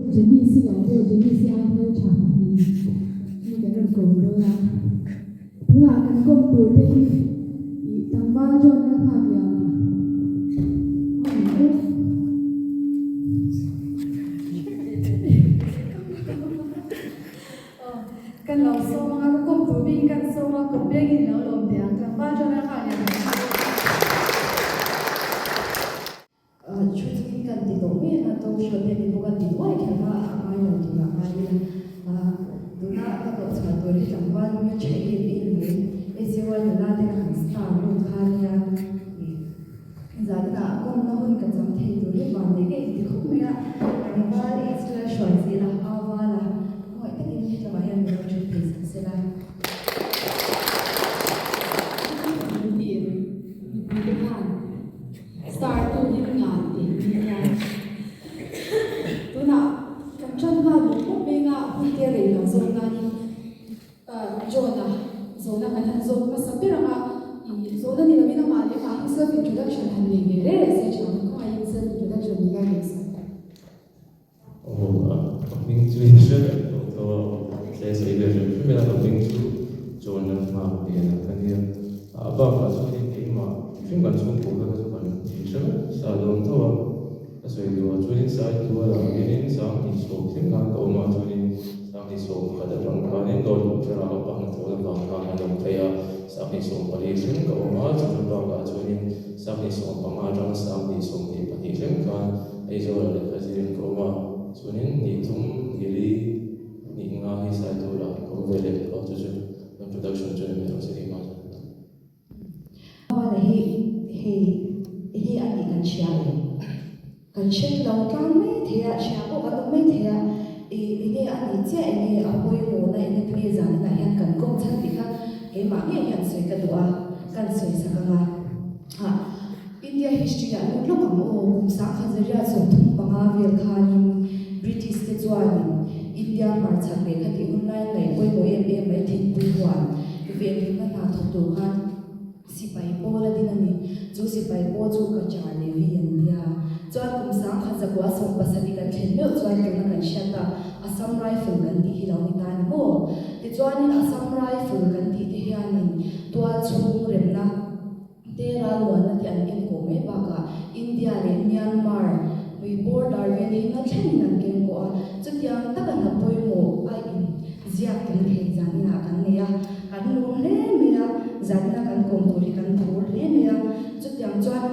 Jenny-i lo pawh Jenny-i ai hmeltha pahnih hi kan rawn kawm dawn a, tunah kan kawm tur te hi ih tlangval John a nghak lian a, a awm e. Kan lo sawm anga ka kawm tur bik hi kan sawm a, kawm bengin lo lawm teh ang tlangval John a nghak lian a. Thu chungin kan ti tawh mai ang a, talk show te ni bawk a, ti buai kher kha a ngai lo tur ah ngai ila. Tuna ka koh chhuah tur hi tlangval hmel tha em em mai, ACY nula te ka han star lut kha nia. Zanah kawmna hun ka chang thei tur hi van leh ngei ti khawp mai a, tlangval H la hruai zel a, au val a, khawngaih takin hetlamah hian min lo thut thei sak sela. Mipui te khan Star tu hi ngan tih ni hian tunah kan tan nghal bawk bawk mai nga hun te rei lo zawk nanin John-a zawhna kan han zawk hmasa ber ang a, ih zawhna ni lovin amah leh amah hi self introduction han nei ve reh reh se tha ang khawngaihin self introduction ni lai leh sak. Aw, ka hming chu in hre vek tawh tho a, tle sawi ve hrim hrim ila ka hming chu John Lalhma tih a ni ka nia. A bakah chuanin keimah hrim kan chhungkaw kha chu kan in hre vek sa dawn tho a, ka sawi duh ah chuanin Saitual ah hianin 2010 thleng khan ka awm a, chuanin 2011 atang khanin North Ukhrana ka pa hnathawhna vang khan an awm phei a, 2014 thleng ka awm a, chumi bakah chuanin 2015 atang 2022 thleng khan Aizawl ah lehkha zirin ka awm a, chuanin hnih thum, hnih li, hnih nga hi Saitual ah ka awm ve leh tawh a, chu chu introduction chu ni mai rawh se keimah chuan. Hmana hi hei hi a nih kan hria em? Kan hre lo tlang mai thei a, hria pawh kan awm mai thei a, i enge a nih chiah enge a pawimawhna enge tinge zaninah hian kan kawm chhan tih kha keimah ngei hian sawi ka duh a, kan sawi sak ang a. Hah. India history ah lut lawk ang aw, kum 1035 vel khanin British te chuanin India hmarchhak leh khatih hun lai ngaih pawimawh em em mai thingpui huan venhimna hna thawk tur khan sipai pawl a din a ni. Chu sipai pawl chu Kachar Levy an tia. Chuan kum 1970 kan thlen meuh chuan tuna kan hriat tak Assam Rifle kan tih hi lo ni ta ni maw? Tichuanin Assam Rifle kan tih te hianin tualchhung remna, Te ralmuanna te an ken kawh mai bakah India leh Myanmar mui border vel hi na thlengin an ken kawh a, chutiang taka hna pawimawh a in ziak tel thei zaninah kan nei a, kan lawm hle mai a, zanina kan kawm tur hi kan phur hle mai a, chutiang chuan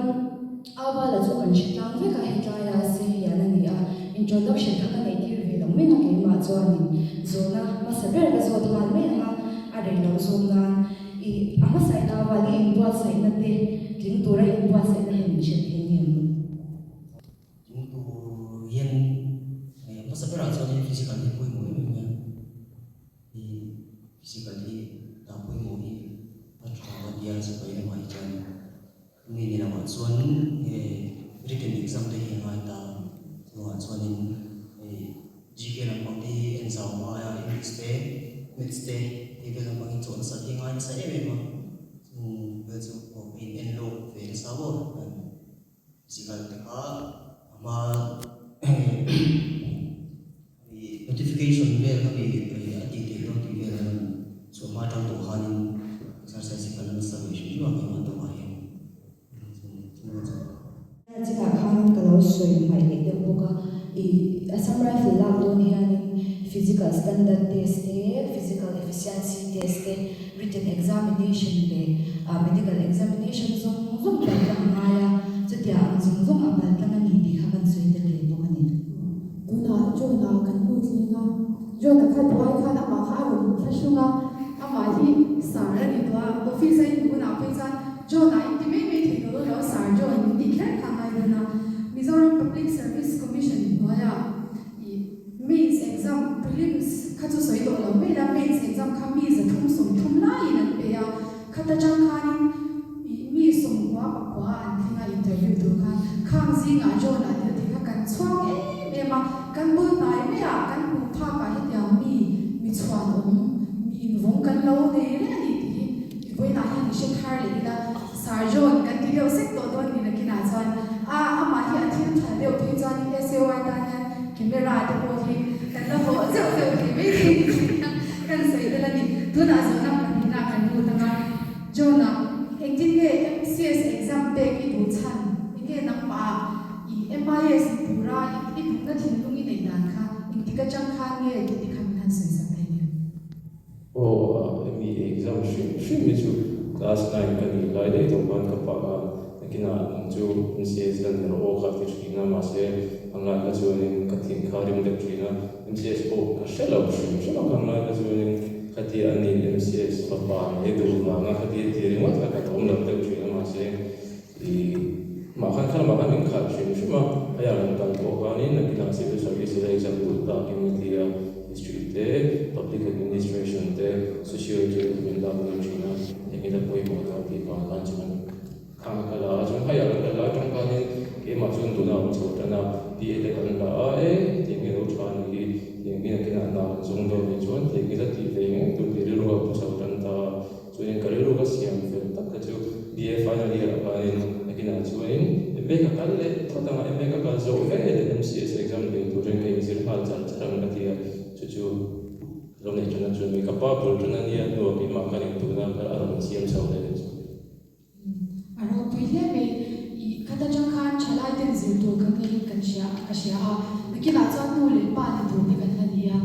Avala chu kan hre tlang vek a, hetlaia Selian a ni a, introduction kha ka neih tir ve lo mai a, keimah chuanin zawhna hmasa ber ka zawt nghal mai ang a, a rei loh zawk nan. I a hmasaina avangin i inbuatsaihna te tling tura i inbuatsaihna te min hrilh thei ngem? Tling tur hian hmasa berah chuan physical hi pawimawh em em a, i physical hi dah pawimawh hi a tha a tia sipai lamah hi chuan mi ni lamah chuan written exam te hi a ngai ta, chuvangah chuanin hei GK lampang te hi en zau hma aia English te, Maths te tih vel lampang hi chawh nasat hi a ngai nasa em em a, chung vel chu aw ka in en lawk ve nasa maw physical te kha a hma notification vel kha mi a tih theih dawn tih vel a rawn chhuah hma atang tawh khanin exercise hi ka la nasa ve hrim hrim a keimah tawkah hian chung chung chu. Chinah khan ka lo sawi hmaih leh deuh bawk a, i Assam Rifle lak dawn hianin Physical Standard Test te, Physical Efficiency Test te, Written Examination leh Medical Examination zawng zawng pal tlang a ngai a, chutia ang zawng zawng a pal tlang a ni tih kha kan sawi tel ve bawk a ni. Tunah John-a kan hnu thleng a, John-a kha duai khan amah kha a rawn thlahrung a, amah hi sar a ni tawh a, office a inhmuh hunah phei chuan John-a in ti mai mai thei tawh lo, Sir John min tih kher kha ngai dawn a, Mizoram Public Service Commission hnuaia i Mains exam, prelims kha chu sawi tawh lo mai la, Mains exam kha mi 330 laiin an pe a, khata tang khanin i mi 90 pakua an tling a interview tur khan, khang zingah John-a tel thei kha kan chhuang em em a, kan bul hnai maiah kan hmuh phakah hetiang mi mi chhuanawm, mi invawng kan lo nei reng a ni tih hi I vawiinah hian i hre thar leh ila, Sir John kan ti deuh sek tawh dawn ni nakinah chuan a amah hi a thil thal deuh phei chuan SAY tan hian camera te pawh hi. zeuh thei mai thei ni tih kha kan sawi tel a ni. Tunah zawhna pahnihna kan lut ang a, John-a, engtin nge MCS exam pek i duh chhan? Enge nangmah i MIS ni tura i duhna thinlung i neih dan kha engtik atang khan nge tih te kha min han sawi sak thei nia? Aw, hemi exam hrim hrim hi chu class nine ka nih lai daih tawh khan ka pa khan nakinah nang chu MCS la ni rawh aw kha ti thin a, mahse a ngai kha chuanin ka thin kha rim deuh thin a, MCS pawh ka hre lo hrim hrim a kha ngai kha chuanin khatia a nih MCS fapa nei duh vanga khatia ti ringawt kha ka lawm lo deuh thin a, mahse I mah khan kha lamah khan min khalh hrim hrim a, a ya rawn kal pawh khanin nakinah civil service ila exam duh takin a ti a, history te, public administration te, sociology te min lak tir thin a, eng ila pawimawh dawn tih vang khan chuan khang a kal a, chuan haiah rawn kal lai atang khanin keimah chuan tuna awm chho tan a, PA te kan la a, e tiang hi a lo tha a nih hi, tiang hi nakinah hna kan zawng dawn nih chuan tiang ila tih ve ngei tur tih rilru a pu chho tan ta a. Chuanin ka rilru ka siam fel tak kha chu BA final year ah khanin nakinah chuanin MA ka kal leh phawt ang a, MA ka kal zawh ve leh MCS exam bei turin ka inzir nghal char char ang ka ti a, chu chu ka lo neih tan a chuan ka pa bul tan a nia hnuah keimah khan intuna ka a rawn siam chho leh chu. A ropui hle mai. I khat atang khan thalai ten zir tur kan ngeiin kan hria ka hria a, nakinah chuan nu leh pa ni tur te kan la ni a.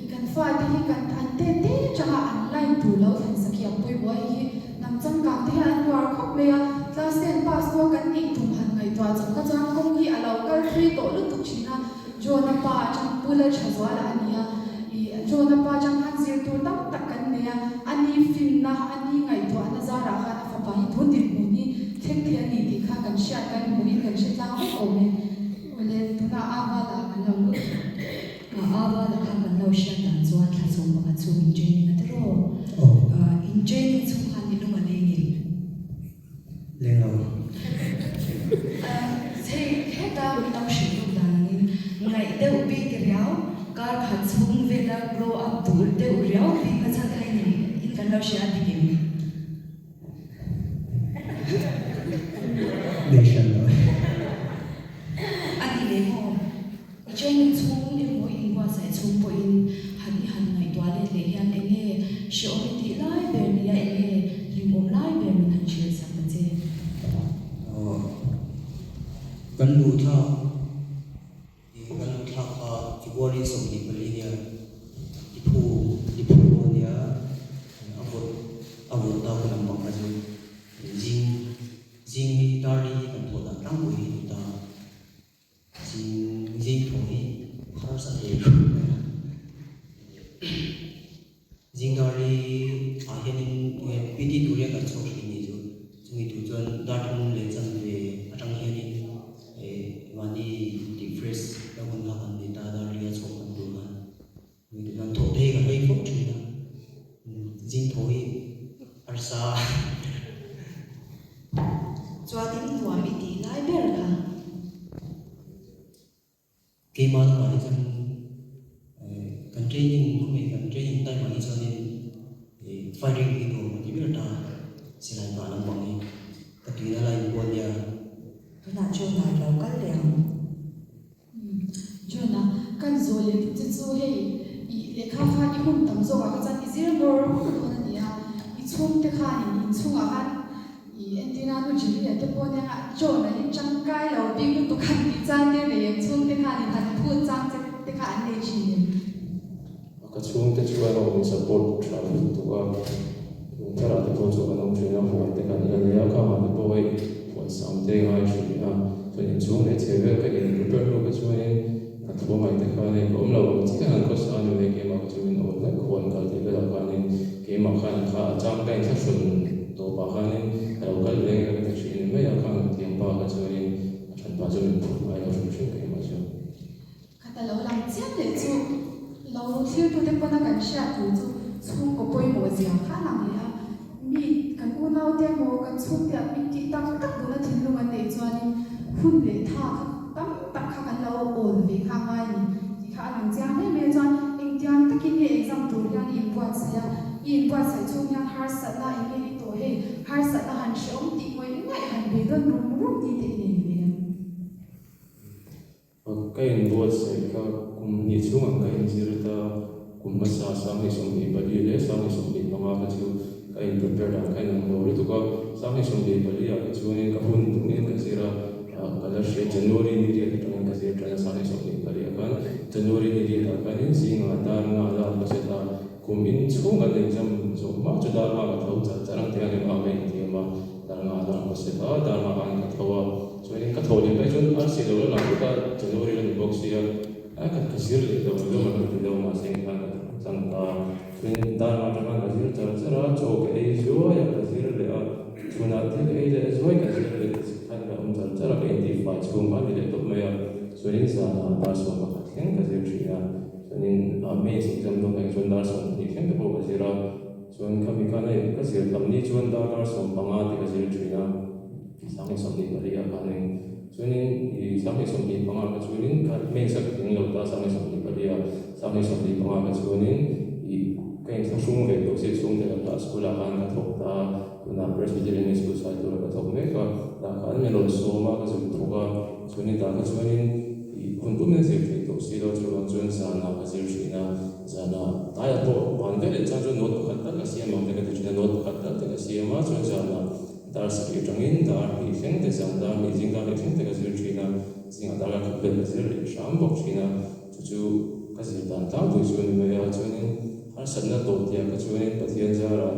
I kan fate hi kan an te te atanga an line tur lo thlen sak hi a pawimawh a, hei hi hnam changkang te hian an uar khawp mai a, class ten pass pawh kan nih tum han ngaihtuah chawp kha chuan kawng hi a lo kal thui tawh lutuk thin a, John-a pa atang Pu Lalthazuala a ni a, i John-a pa atang khan zir tur tam tak kan nei a, a ni finna, a ni ngaihtuahna zarah khan a fapa hi tun dinhmun hi thleng thei a ni tih kha kan hriat kan hmuhin kan hre tlang vek awm e. Awle, tunah Avala kan lo lut. Avala kha kan lo hriat dan chuan thla chhung pakhat chhung in training a tiraw? In training chhung khan i lung a leng em? Leng lo. Hei heta min lo hrilh lawk dan angin ngaih deuh bik riau, kar khat chhung vela grow up duh deuh riau bik kha chhan kha in in kan lo hria dik em? Nei hran lo. A ni leh maw? I training chhung emaw i inbuatsaih chhung pawhin han i han ngaihtuah let leh hian eng nge hrehawm i tih lai ber nia eng nge hlimawm lai ber min han hrilh sak ta che? Aw, kan luh thlak i kan luh thlak kha February 24 nia i phu i phu ania a vawt a vawt ta hun ang bang kha chu zing zing hi dar li hi kan thawh dan tlangpui hi a ni ta. Zing zing thaw hi harsa thei khawp mai a. Zing dar hi ah hianin PT tur hian kan chhuak thin ni chu. Chumi tur chuan dar thum leh chanve atang hianin mahni tih fresh deuh hun kha kan nei ta dar li a chhuak kan tur khan. Chumi tur chuan thawh te hi ka hlei fo thin a. Zing thaw hi harsa. Chuanin nuam i tih lai ber kha. Keimah lamah hi chuan kan training khawmei kan training time ah hi chuanin firing hi nuam ka ti ber ta silai kah lampang hi ka tuina lai in pawh a nia. Tunah John-a i lo kal leh ang. John-a, Kan zawh leh duh che chu hei i lehkha kha i hun tam zawkah kha chuan i zir ngawr ngawr dawn a ni a, i chhungte khanin inchhungah khan i entir a, nu Jerry-a te pawh nia John-a hi tangkai lo bik lutuk han tih chang te nei em, chhungte khanin han phut chang che te kha an nei thin em? Ka chhungte chuan a awm support tha lutuk a, lungtharah te pawh chu kan awm thin a, huan te kan la nei a, khangah te pawh hei huan sam te ngai thin a, chuan inchhung leh chhe vel ka in prepare hnu kha chuanin ka thu ngai te khan hei ka awm lo ang chiah an khawsa a ni mai keimah kha chu min awn vek huan kal tih velah khanin keimah khan kha a chang ka inthlahrun tawpah khanin ka lo kal ve nge ka ti thin mai a, khang thiampa kha chuanin a thanpa chu min phut ngai lo hrim hrim keimah chu. Khata lo lang chiang leh chu lo thlirtute pawna kan hriat tur chu chhungkaw pawimawh zia kha a lang leh a, mi kan unaute emaw kan chhungte an min tih tak tak duna thinlung an neih chuanin hun leh tha kha tam tak kha kan lo awl ve kha a ngai a ni tih kha a lang chiang hle mai a. Chuan engtiang takin nge exam tur hian i inbuatsaih a, i inbuatsaih chhung hian harsatna eng nge i tawh hei harsatna han hreawm tih ngawih ngawih han beidawn rum rum ni te i nei ve em? Ka inbuatsaih kha kum hnih chhungah ka inzir ta. Kum hmasa 2024 leh 2025 kha chu ka in prepare dan kha inang lo lutuk a. 2024 ah kha chuanin ka hun tungin ka zir a, ka la hria January ni riat atangin ka zir tan a 2024 ah khan January ni riat ah khanin zingah dar nga alarm ka set a, kum in chhung an exam zawh hma chu dar nga ka tho char char ang tih a keimah ka intiam a, dar nga alarm ka set a, dar nga khan ka tho a, chuanin ka tho leh mai chuan arsi lo la lang vek a, January la ni bawk sia. A ka ka zir leh lo lo an ti lo mahse engkhan ka thawk tlang ta. Chuan dar ah atang khan ka zir char char a, chaw ka ei zuai a ka zir leh a, chhunah thil ka ei leh zuai ka zir leh ti khan ka awm char char a, ka intihfai chhung kha a ni leh tawp mai a. Chuanin zanah dar 11 thleng ka zir thin a, chuanin mains exam dawn ah chuan dar 12 thleng te pawh ka zir a, chuan khami khan hei ka zir tam ni chuan darkar 15 te ka zir thin a, 2024 ah khanin. Chuanin i 2025 kha chuanin kha mains a ka tling lo ta 2024 a 2025 kha chuanin i ka inthlahrung ve tawh sia chhungte lakah school ah khan ka thawk ta tunah Presbyterian School Saitura ka thawk mek a tah khan min rawn sawm a ka zuk thawk a chuanin tah kha chuanin i hun pumin a zir theih tawh si lo chuvang chuan zanah ka zir thin a zanah tlaiah pawh van veleh chuan chuan note pakhat tal ka siam ang te ka ti thin a note pakhat tal te ka siam a chuan zanah Dar sarih atangin dar hnih thleng te zan dar hnih zing dar hnih thleng te ka zir thin a, zingah dar ka khat vel ka zir leh hram bawk thin a, chu chu ka zir dan tlangpui chu a ni mai a, chuanin harsatna tawh tih ah kha chuanin Pathian zarah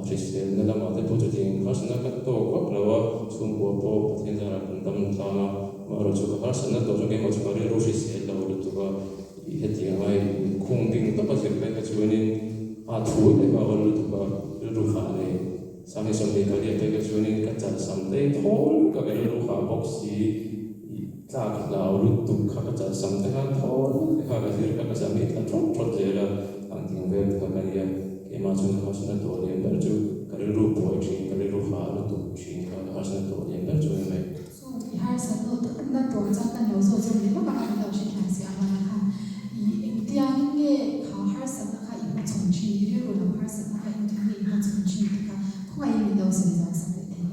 hriselna lamah te pawh chutiang harsatna ka tawk vak lo a, chhungkua pawh Pathian zarah kan dam tlang a, amaherawhchu chu ka harsatna tawh chu keimah chu ka rilru hrisel lo lutuk a, ih hetiang a inkhung ding tawp a zir phei kha chuanin a thu te kha a awl lutuk a, rilru fah nei. Sanghi 24 te ka chuanin ka chal sam te thawl ka ka rilru kha bawk si i tlak hlau lutuk kha ka chal sam te khan thawl te kha ka zir kha ka sam hi tla thawt thawt zel a, ang ting vel te kha ka nia keimah chuan ka harsatna tawh lian ber chu ka rilru buai thin ka rilru ha lutuk thin kha ka harsatna tawh lian ber chu a ni mai. Chu i harsatna na tawh chuan kan lo zawt zawk leh vak ang a min lo hrethiam si a vana khan i engtiangin nge kha harsatna kha i hmachhawn thin i rilru lam harsatna kha engtin nge i hmachhawn thin tih kha khawngaih min lo sawi zau sak leh thei em?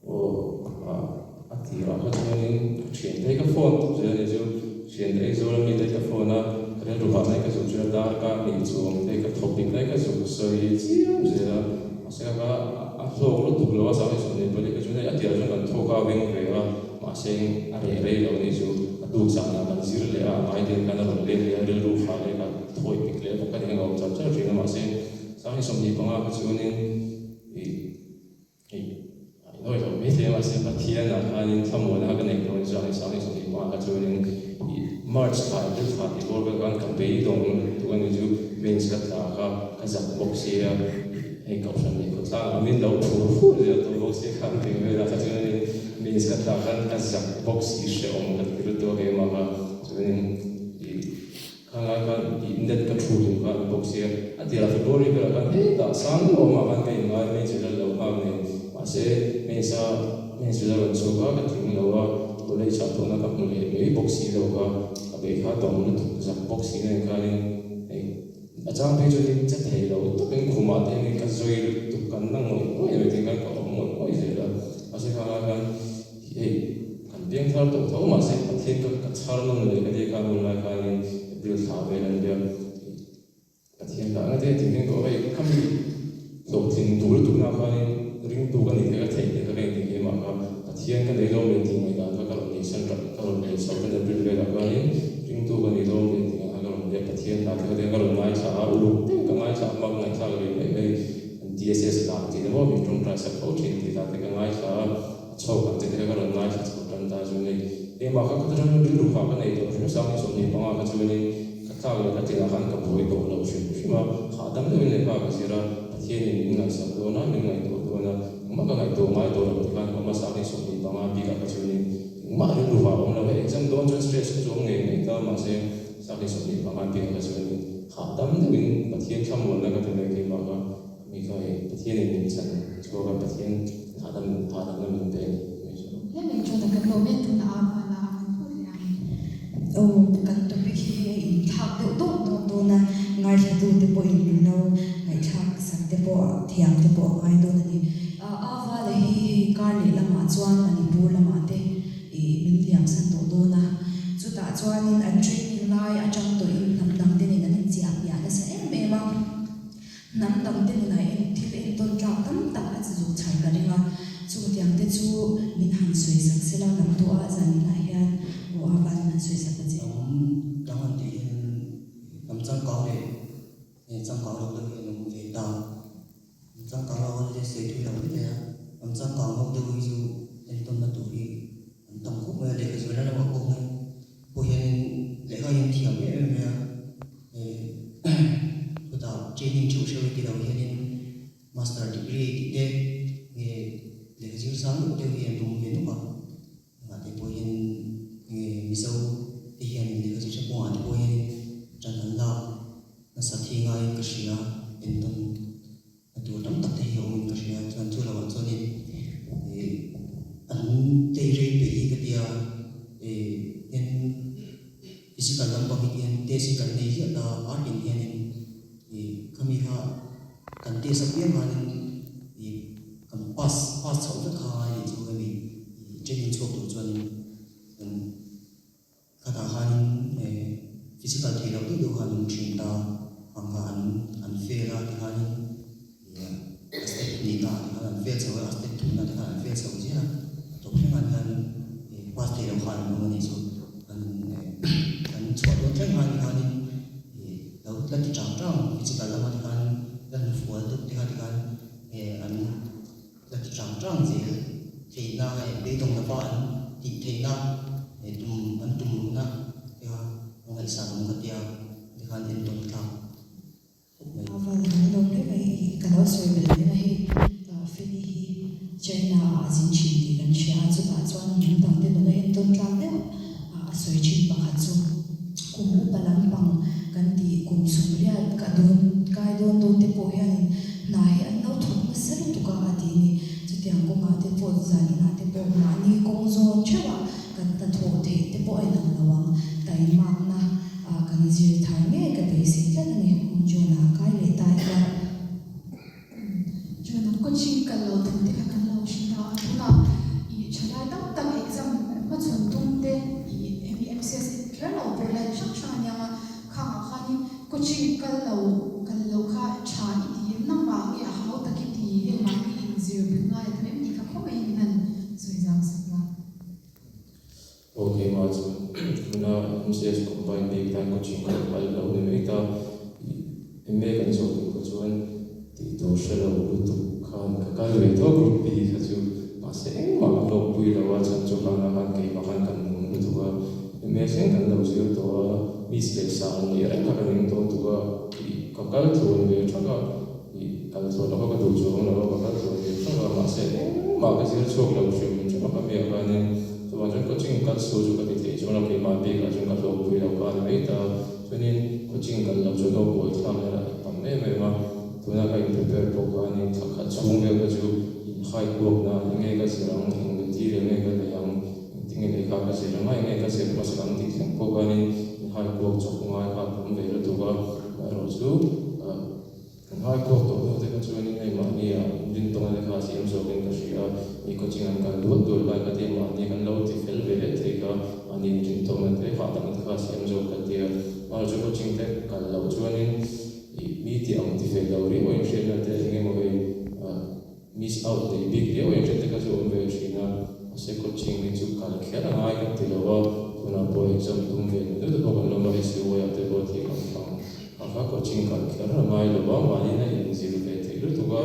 Aw a tirah kha chuanin ka thiante hi ka phone tawp zel a ni chu thiante Aizawl ami te hi ka phone a ka rilru hah lai ka zuk zel a darkar hnih chuang te ka thawpik lai ka zuk sawi chiam zel a mahse kha A hlawk lutuk lo a, 2024 kha chuan hei a tirah chuan kan thawk a veng ve a, mahse a reh rei lo anih chu a tuk zanah kan zir leh a, a ngai deuh khan a rawn let leh a, rilru kha leh kha thawi pik leh vak a ni khan a awm char char thin a, mahse 2025 kha chuanin ih ih a inawih loh mai thei a, mahse Pathianah khanin thlamuana kha ka nei dawn chuan 2025 kha chuanin ih March thla April thla tih bawr vel khan ka beidawng lutuk anih chu mains ka tla kha ka zak bawk sia. Hei kohhran leh khawtlang ah min lo phur fur zel tawh bawk si khan tih velah kha chuanin means ka tlak khan ka zak bawk si hrehawm ka ti lutuk a keimah kha chuanin ih khanglai khan ih net ka thu tum kha a ni bawk sia a tirah February velah khan hetah sang deuh awmah khan ka inngai mains result lo nghak nen mahse mains a mains result rawn chhuak a ka tling lo a college ah tawhna ka hmu leh mai bawk si lo kha ka bei kha tawng lutuk zak bawk si nen khanin hei A chang phei chuan che thei lo takin khumah te hian ka zui lutuk kan na ngawih ngawih mai tih khan ka awm ngawih ngawih zel a, mahse khang lai khan hei kan piang thar tawh tho mahse Pathian ka ka chhar nawn leh ka tia khan hun lai khanin April thla vel an nia Pathian lah anga te tih hian ka awm hei khami hlawhtling duh lutuk na khanin ringtu ka nih theih ka theih theih kha ka intih keimah kha Pathian ka nei lawm leh tih ngaihdan kha ka rawn nei san rak ka rawn nei chho tan April velah khanin ringtu ka nei lawm leh tih ngaihdan ka rawn nei a Pathian hla te kha te ka rawn ngaithla a uluk deuh ka ngaithla a hma ka ngaihthlak ve mai mai an TSS lam tih te maw min tawngtai sak fo thin tih hla te ka ngaithla a a chhawk ang te te kha ka rawn ngaithla chho tan ta chu nei keimah kha kha atang rilru kha ka nei tawh hrim 2025 kha chuanin ka tlak leh ka tinah khan ka buai tawh lo hrim hrim a hahdam deuhin lehkha ka zir a Pathianin min ngaihsak dawn a min ngaihtuah dawn a engmah ka ngaihtuah ngai tawh lo ti khan ka awm a 2025 bikah kha chuanin engmah rilru ha awm lo hei exam dawn chuan stress kha chu awm ngei ngei ta mahse 2025 bikah kha chuanin hahdam deuhin Pathian thlamuanna ka pe mai keimah kha mi kha hei Pathianin min chhan chhuak a Pathian hahdam hahdamna min pe a ni mai chu. Hle mai chuan a kan lo mek tun a vala a kan phut leh ang. Aw kan topic hi a inthlak deuh dawk dawk dawn a, ngaithlatute pawhin min lo ngaihthlak sak te pawh thiam te pawh a ngai dawn a ni. A vala hi hei kar leh lamah chuan Manipur lamah te ih min liam san tawh dawn a, chutah chuanin an training lai atang tawhin hnam dang te nen an inchiah. thiam em em mai a, chutah training theuh hreuh ti lo hianin master degree tih te nge lehkha zir sang deuh deuh hi an awm ve nawk a, engah te pawh hian nge Mizo te hianin lehkha zir hrang kawngah te pawh hianin ṭan an lak nasa thi ngaiin ka hria entawn a tur tam tak te hi a awmin ka hria chuan chu lohah chuanin ih an tei rei peih hi ka tia ih hian physical lampang hi hian test hi kan nei ziah ta art in hianin ih khami kha kan test apiang khanin ih kan pass pass chhoh vek kha ngai nih chu hemi ih training chhuak tur chuanin kan Khatah khanin physical theih loh deuh deuh khan an thin ta ang kha an an fail a tikhanin a step hnihna ah tikhan an fail chho a, a step thumna ah tikhan an fail chho zel a, a tawp thleng ah hian pass theih loh khan an awm a nih chu an an chhuah dawn thleng khan tikhanin lo la ti chang chang physical lama tikhan la hnufual deuh te kha tikhan an La ti chang chang zel theihna hei beidawng lova an tih theihna hei tum an tum luhna te kha a ngaihsan awm ka tia tikhan entawn tlak khawp mai. A val an lawm hle mai hi ka lo sawi belh leh na hei Feli hi China ah a zin thin tih kan hria a chutah chuan hnam dang te nuna entawn tlak deuh a sawi thin pakhat chu kum upa lampang kan tih kum sawmriat ka dawn kai dawn dawn te pawh hianin Hna hi an lo thawk nasa lutuk a, a ti ni. Chutiang kawngah te pawh zan inah te pawh mahni kawng zawn theuhah kan hnathawh theih te pawh a inang lo ang. Taimakna kan zir thar ngei ka beisei tlat a ni. John-a a kai leh ta ila. John-a coaching kal lo thu te kha kan lo hre ta a, tunah i thalai tam tak exam hmachhawn tum te i hemi MCS kher lo pawh line hrang hrang a niang a, Khangah khanin coaching kal lo kal lo kha tha i ti em nangmah nge a hau tak i ti heng mahni inzir belh ngai a tam em tih kha khawngaihin min han sawi zau sak la. Aw keimah chu tuna MCS combine bik tan coaching kal kal lo ni mai ta i MA kan zawh duh kha chuan tih tur hre lo lutuk khan ka kal ve tho group B kha chu mahse engmah ka hlawkpui lo a chhan chu khana khan keimah khan kan nung lutuk a MA thleng kan lo zir tawh a miss leh sang nih reng kha ka ning tawh tuk a ih ka kal tluan ve thak a ih kal tluan loh kha ka duh chuang lo a ka kal tluan ve thak a mahse engmah ka zir chhuak lo hrim hrim a ka miah khanin chuvang chuan coaching kal sual chu ka ti thei chuang lo keimah bikah chuan ka hlawkpui lo kha a ni mai ta. Chuanin coaching kal loh chuan aw buai thlak na a tam em em a, tuna ka in prepare pawh khanin thla khat chhung vel kha chu in hai kuak na eng nge ka zir ang, eng material nge ka lei ang, engtin nge lehkha ka zir ang a, eng nge ka zir hmasa ang tih thleng pawh khanin in hai kuak chawp ngai kha a tam ve lutuk a, amaherawh chu Kan hai kuak tawh hnu te kha chuanin hei mahni ah rintawnga te kha a siam zawkin ka hria a, mi coaching an kal dual dual lai kha te mahni kan lo ti fel ve leh thei kha mahni rintawnga te hahdamna te kha a siam zawk ka tia. Amaherawhchu chu coaching te kal loh chuanin ih mi ti ang ti fel lo riau a inhriatna te eng emaw hei miss out nei bik riau a inhriat te kha chu awm ve thin a, mahse coaching hi chu kal kher a ngai ka ti lo a, tunah pawh exam tum ve nu deuh te pawh kan lawm a, SUI ah te pawh thil kan hmang. A kha coaching kal kher a ngai lo a, mahni a inzir ve theih lutuk a,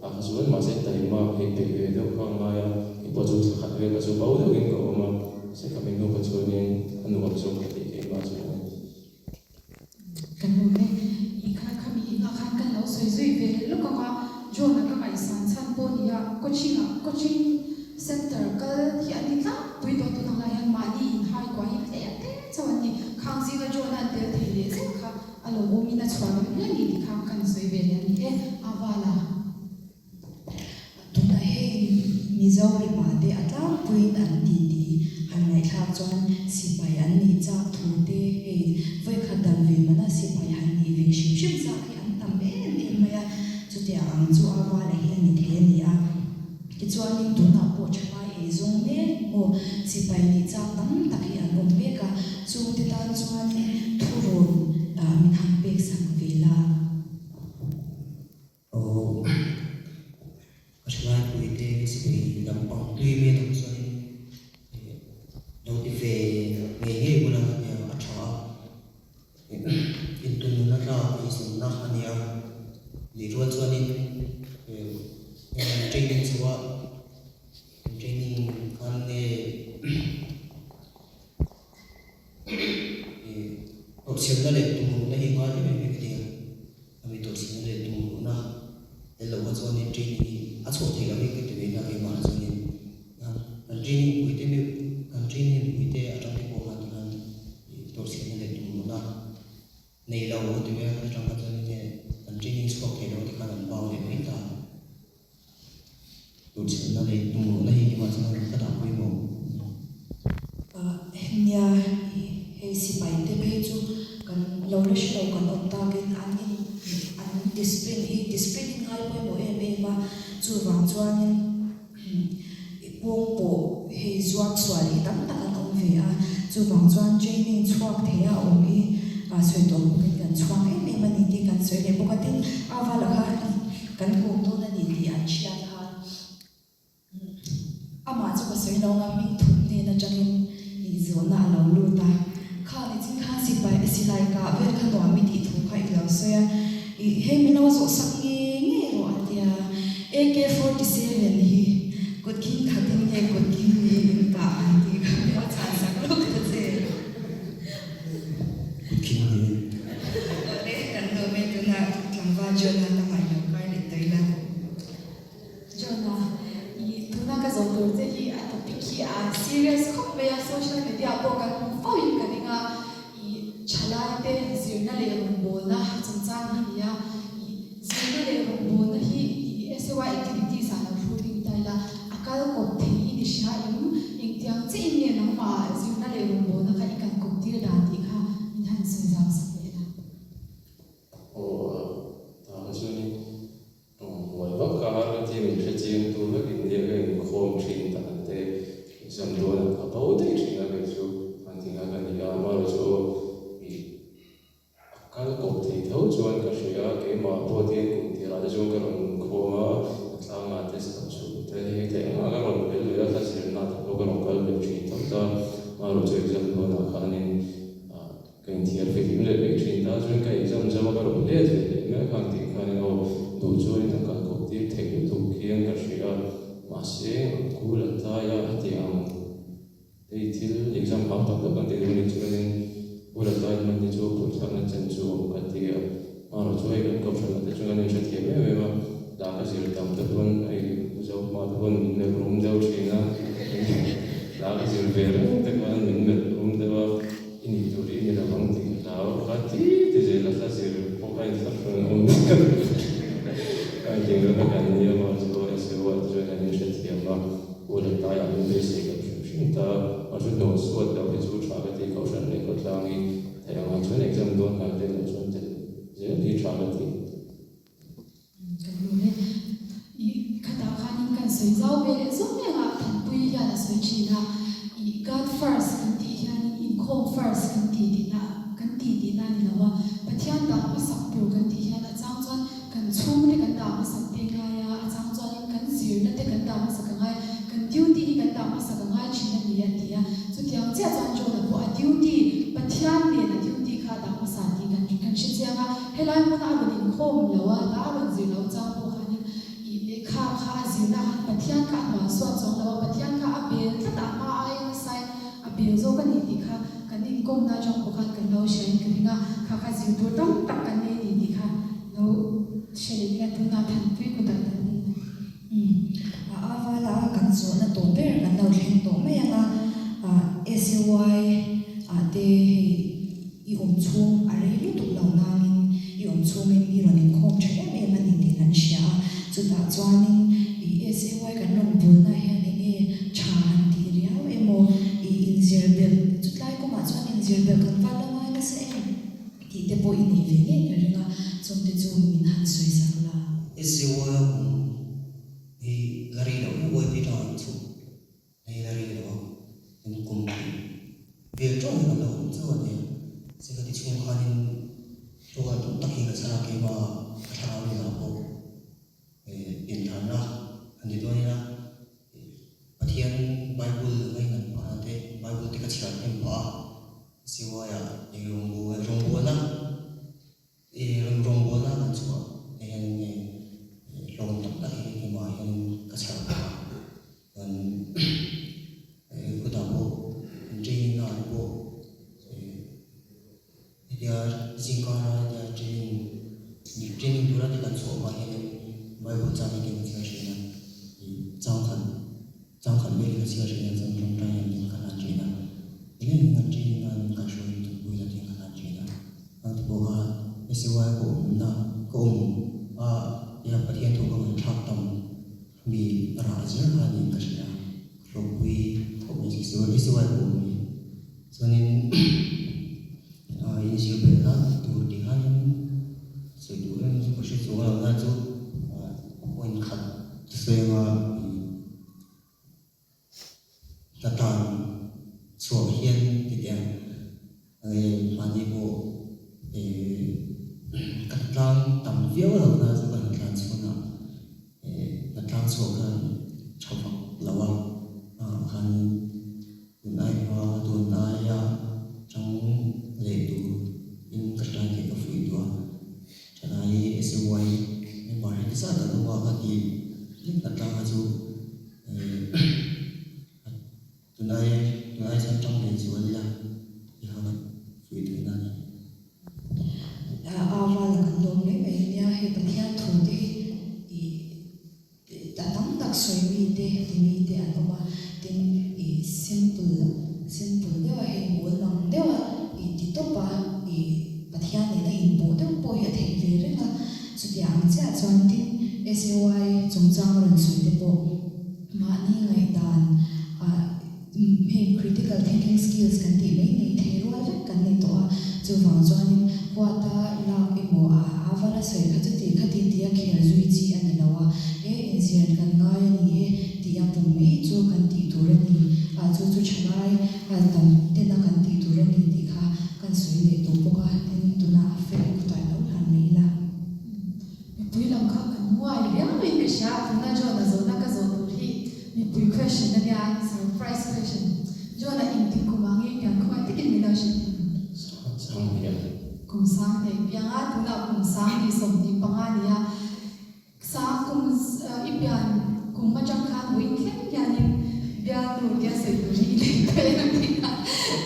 a kha chuan mahse taima hei peih ve deuh kha a ngai a, kei pawh chu thla khat vel kha chu bo deuhin ka awm a, mahse ka minu kha chuanin a nuam zawk ka tih keimah chuan a ni. Ka nu e, i kha kha mi inah khan kan lo sawi zui ve lawk ang a, John-a ka ngaihsan chhan pawh ni a, coaching-ah coaching center kal hi an ni tlangpui tawh tun ang lai hian mahni inhai kuah hi tlem te chauh an ni. Khang zinga John-a an tel thei leh zel kha a lawmawmin a chhuah reng hle ni tih kha kan sawi ve leh a ni e, a vala. Tunah hei Mizo mipa te a tlangpuiin an ti ti han ngaihthlak chuan sipai an nih chak thu te hei vawikhat dam ve mana sipai han nih ve hrim hrim chak hi an tam em em mai a, chutiang ang chu a vala hi a ni thei a ni a. Tichuanin tunah pawh thalai ei zawng mek maw sipai nih chak tam tak hi an awm mek a, chungte tan chuanin thurawn min han pek sak ve la. Aw, ka thalai puite ka sipai lampang tui mi a tam chuanin lo ti ve ngei ngei bula nia a tha a, intununa tlak eizawnna a ni a, nih rual chuanin training chho a, training khan nge. Tawrhchhiatna leh tumruhna hi ngai em em hi ka ti a, ami tawrhchhiatna leh tumruhna tel loh kha chuanin training hi a chhuah theih loh hi ka ti ve nia keimah ah chuanin kan training puite meuh kan training puite atang te pawh khan tikhan tawrhchhiatna leh tumruhna nei lo ka ti mai a, atang kha chuanin hei kan training chhuak thei lo tikhan an bang leh mai ta. Tawrhchhiatna leh tumruhna hi keimah chuan ka dah pawimawh. Nia, hei sipai te phei chu kan lo la hre lo kan awm takin an in an discipline hi discipline in ngai pawimawh em em a, chuvang chuanin pawng pawh hei zuam sual hi tam tak an awm ve a, chuvang chuan training chhuak thei a awm hi sawi tawh bawkin kan chhuak em em a ni tih kan sawi leh bawk a, tin a vala kha kan kawm dawn a ni tih an hriat khan. Amah chu ka sawi lo anga hming thup hnen atangin inzawhna a lo lut a, Kha nichin khan sipai silai kah vel kha nuam i tih thu kha i lo sawi a, ih hei min lo zawh sak ngei ngei rawh a tia, AK-47 hi kut khing khatin nge kut khing niin kah an tih kha min lo chhan sak lawk ta che. Kut khing niin. Awle, kan lawm e, tunah tlangval Jonah lamah i lo kai leh tawh ila. Jonah, i tuna ka zawh tur che hi a topic hi a serious khawp mai a, social media pawh kan hmu fo in ka ring a, i thalai te zirna leh rawngbawlna chungchang hi ni a, i zirna leh rawngbawlna hi i SAY activities ah lo hru ding ta ila, a kal kawp thei in i hria em? Engtiang chiah in nge nangmah zirna leh rawngbawlna kha i kal kawp tir dan tih kha min han sawi zau sak leh la. Aw a, tah kha chuanin Tawng buai vak a, ka ti min hre chiang tu vek in nia ka inkhawm thin dan te exam dawn ah ka bo daih thin a kei chu an ti kha ka ni a, amaherawh chu ih a kal kawp thei tho chuan ka hria a, keimah pawh hian kum tirah te chuan ka rawn inkhawm a, tlangah te sap chhuk te hei theih ang a ka rawn bel ve a, ka zirna te pawh ka rawn kal ve thin tho ta, amaherawh chu exam dawnah khanin ah. Ka inthiar fihlim leh mai thin ta chuan ka exam zo a ka rawn let ve leh mai a khang tih khanin aw duh chuanin a kal kawp tir theih lutuk hian ka hria a, mahse kul a tlai a a ti ang hei thil exam hau tak tak kan ti dawn anih chuanin kul a tlai hman hi chu pawithlakna chen chu awm ka ti a, hmarawh chu hei kan kohhran ah te chuan kan inhrethiam em em a, hla ka zir tam te pawn hei Zohma te pawn min melh rum deuh thin a, hla ka zir ve reng te khan min melh rum deuh a. I nih tur i ni lo ang tih ka hlau kha ti ti zel a, hla zir pawh kha inthlahrun awm deuh a inting reng a kan nia maw chu SAO ah te chuan kan inhrethiam a, u leh tai ah min beisei loh hrim hrim ta, mahse hnual suat loh hi chu tha ka ti kohhran leh khawtlang hi theih ang ah chuan exam dawn hnai vel loh chuan tel zel hi tha ka ti. Kan lawm e. I khatah khanin kan sawi zau ve leh zawng reng a, Thanpuii hian a sawi thin a, i God first kan tih hianin inkhawm first kan ti tihna kan ti tihna a ni lo a, Pathian dah hmasak tur kan tih hian a chang chuan kan chhungte kan dah hmasak te ngai a, a chang chuanin kan zirna te kan dah hmasak a ngai, kan duty hi kan dah hmasak a ngai thin a ni a ti a, chutiang chiah chuan John-a pawh a duty, Pathian nen a duty kha a dah hmasa tih kan kan hrechiang a. Helai hmuna a rawn inkhawm lo a, hla a rawn zir loh chang pawh khanin ih lehkha kha a zirna khan Pathian kha a hnual suat chuang lo a, Pathian kha a bel tlat a, hma aiin a sain a bel zawk a ni tih kha kan inkawmna atang pawh khan kan lo hria in ka ring a, kha kha zir tur tam tak kan nei a ni tih kha lo hre leh ila tunah Thanpui kutah kan ni. Umm, a avala a kan zawhna tawh ber kan lo thleng tawh mai ang a, SAY ah te hei i awm chhung a rei lutuk lo nangin i awm chhungin i rawn inkhawm tha em em a ni tih kan hria a, chutah chuanin i SAY kan rawn bulna hian eng nge tha han tih riau emaw i inzir belh chutlai kawngah chuan inzir belh kan val la ngai nasa em tih te pawh i neih ve ngei ka ring a, chungte chu min han sawi sak la. SAY a awm hi la rei loh viau YP tangah an chhuk. Hei la rei lo a, in kum vel tawng hi kan lo awm chauh a nia. Se ka ti chhung khanin tawngah tam tak hi ka chhar a, keimah ka thlarau nunah pawh inhlanna a ni dawn ila, Pathian Bible ngainat phahna te, Bible te ka chhiar hnem phah a, CY ah rawngbawlna I rawn rawngbawlna kan chhuah te hian nge hlawm tak Hetia zingkara hetia training training tura te kan chhuah hma hianin Bible chang hi kan chhiar thin a, ih changkhat changkhat vel hi ka chhiar thin a chuan tawngtai hian tin ka hlan thin a, nilengin kan training nan kan hruaiin thawkpui la tin ka hlan thin a, ang te pawh kha SAY ka awmna ka awm a tia Pathian thu ka ngaihthlak tam mi rah zel kha niin ka hria, ka hlawkpui khawp mai SAY ka awm hi. Chuanin inzir belhna tur tih khanin sawi duh em chu ka hre chuang lo na chu point khat sawi anga hna tan chhuah hian ti teh ang mahni pawh ka tlang tam viau lo na chu ka han tlan chhunah hna tlang chhuah khan tha vak lo a khan. Tun ai hma tun aia chang leh tur in ka try theih ka fuih duh a, thalai SAY member heti zat an awm a ka ti lek na tlang kha chu tun ai tun ai chuan chang leh zual ila tih kha ka fuih duhna a ni. A vala kan lawm mai mai ania hei Pathian thu te hi ih A tam tak sawi mi te ti mi te an awm a, tin ih simple simple deuh a hei mawl mang deuh a ih ti tawp a ih Pathian nena inpawh deuh pawh hi a theih ve reng a, chutiang ang chiah chuan tin SAY chungchang rawn sawi te pawh mahni ngaihdan ah Heng critical thinking skills kan tih mai nei thei rual vek kan ni tawh a, chuvang chuanin huata lak emaw a avala sawi kha chuti khati tia khel zui chi a ni lo a, e inzir kan ngai a ni e tih a pum mai chu kan tih tur a ni a, chu chu thalai tam tena kan tih tur a ni tih kha kan sawi leh tawh bawk a, tin tunah a fel kutah lo hlan leh ila. Mipui lam kha kan nguai riau in ka hria, tuna John-a zawhna ka zawh tur hi mipui question a nia, surprise question. John-a engtik kum ah nge pian khawngaih takin min lo hrilh thei ang? Sang hniam. Kum sang hniam piang a, tunah kum sang hnih 25 a ni a. Sang kum i pian kum atang khan vawiin thleng hianin bialnu tia sawi tur hi i nei thei ang tih kha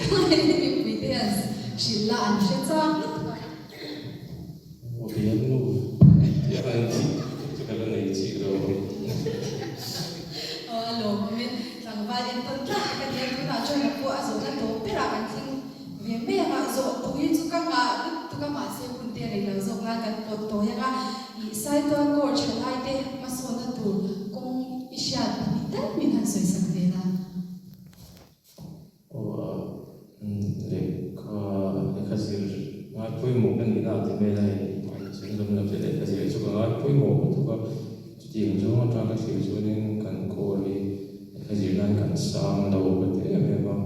khawngaih mipui te hian hrilh la an hre chak lutuk a. Aw bialnu tih a han tih chu ka la nei chih lo. Aw a lawmawm e, tlangval entawn tlak tak a nia, tunah chuan ka pawh a zawhna tawp berah kan thleng ve mai ang a, zawh tui chu ka nghah lutuk a, mahse hun te rei lo zawk nan kan pawt tawi ang a, ih Saitual Court thalai te hmasawnna tur kawng i hriat pahnih tal min han sawisak ve la. Aw lehkha lehkha zir ngai pawimawh ka nihna a ti hmel a hei mahni chuan ram lam te lehkha zir hi chu ka ngai pawimawh lutuk a, chutiang zawng atang ka thlir chuanin kan call hi lehkha zir nan kan sang lo ka ti em em a,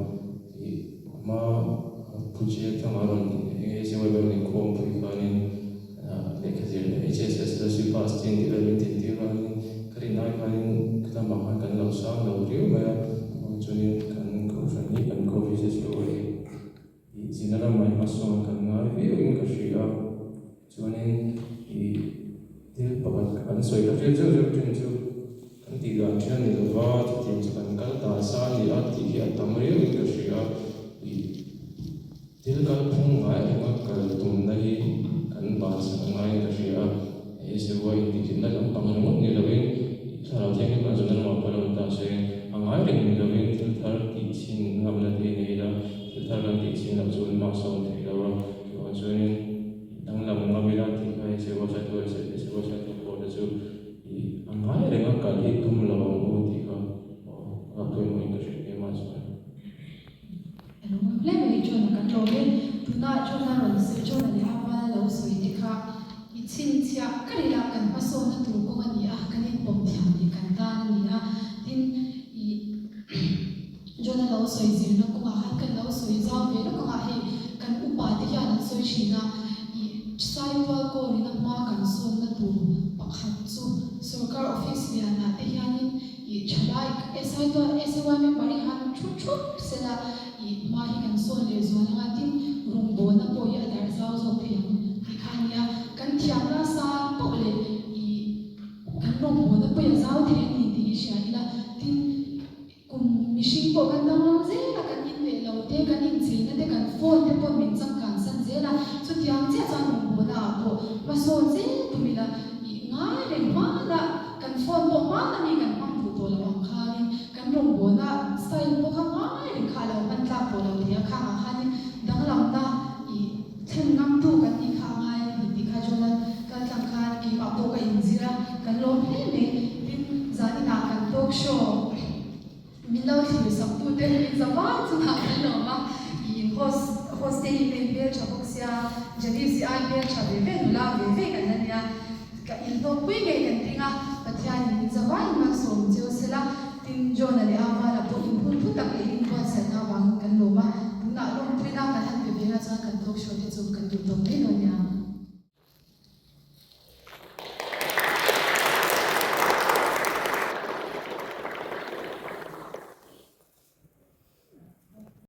ih a hma Puche thanga rawn eng nge se rawn inkhawmpui khanin lehkha zir HSS la si pass chin tih vel min tintir khanin ka rin ai khanin khata mah khan kan lo sang lo riau mai a, chuanin kan kohhran hi kan Covid chu hei ih zina lamah hi hmasawn kan ngai viauin ka hria a, chuanin ih thil pakhat kan sawi ka hriat zeuh zeuh thin chu kan tih dan thian ni lova chutiang chu kan kal ta sa a ni a tih hi a tam riauin ka hria a, ih. Thil kalphung ngai renga kal tumna hi kan bansan a ngaiin ka hria a, hei Jehovah intihhlimna lampang ringawt ni lovin Thlarau Thianghlim kan zawhna lamah pawh lo ni ta se, a ngai reng ni lovin thil thar tih chhin ngamna te hi nei ila, thil thar kan tih chhin loh chuan hma sawn thei lo a, chuvang chuanin danglam ngam ila tih kha hei Jehovah hriattu leh Jehovah hriattu pawh te chu ih a ngai renga kal hi tum lo ang u tih kha aw a pawimawhin ka hrilh em a chuan. A lo ngam hle mai John kan lawm e. Tunah John a rawn sawi John a leh a val lo sawi te kha i chhinchhiah ka ril a, kan hmasawnna tur kawng a ni a, kan inpawm thiam tih kan tan a ni a. Tin, i John a lo sawi zirna kawngah khan kan lo sawi zau ve lawk ang a, hei kan upa te hian an sawi thin a, i Saitual Kawrin a hma kan sawnna tur pakhat chu sorkar office lianah te hianin I thalai SI chuan SAY member hi han thu thup sela i hma hi kan sawn leh zual anga tin rawngbawlna pawh hi a darh zau zawk thei ang tih kha a nia. Kan thiamna sang poh leh i kan rawngbawlna pawh hi a zau thei a ni tih hi hria ila tin kum mihring pawh kan danglam zel a kan inneih lo te kan incheina te kan phone te pawh min changkan san zel a. Kan phone pawh hmana mi kan hmang duh tawh lo ang khanin kan rawngbawlna style pawh kha ngai reng kha a lo hman tlak tawh lo thei a, khangah khanin danglamna ih thlen ngamtu kan nih kha a ngai a ni tih kha John-a kal tlang khan keimah pawh ka inzir a, kan lawm hle mai. Tin, zaninah kan talk show. Min lo thlir sak tu te hi za vai chungah kan lawm a, i in host host te hi hei hmeltha bawk sia, Janice hi ai hmeltha ve ve nula ve ve kan la nia, ka in hlawkpui ngei kan ring a, Pathianin min za vaiin malsawm cheu sela, tin John-a leh Avala pawh in hun thu tak leh in inbuatsaihna avangin kan lawm a, tunah lawmpuina kan han pe ve na chuan kan talk show te chu kan duh tawp mai dawn.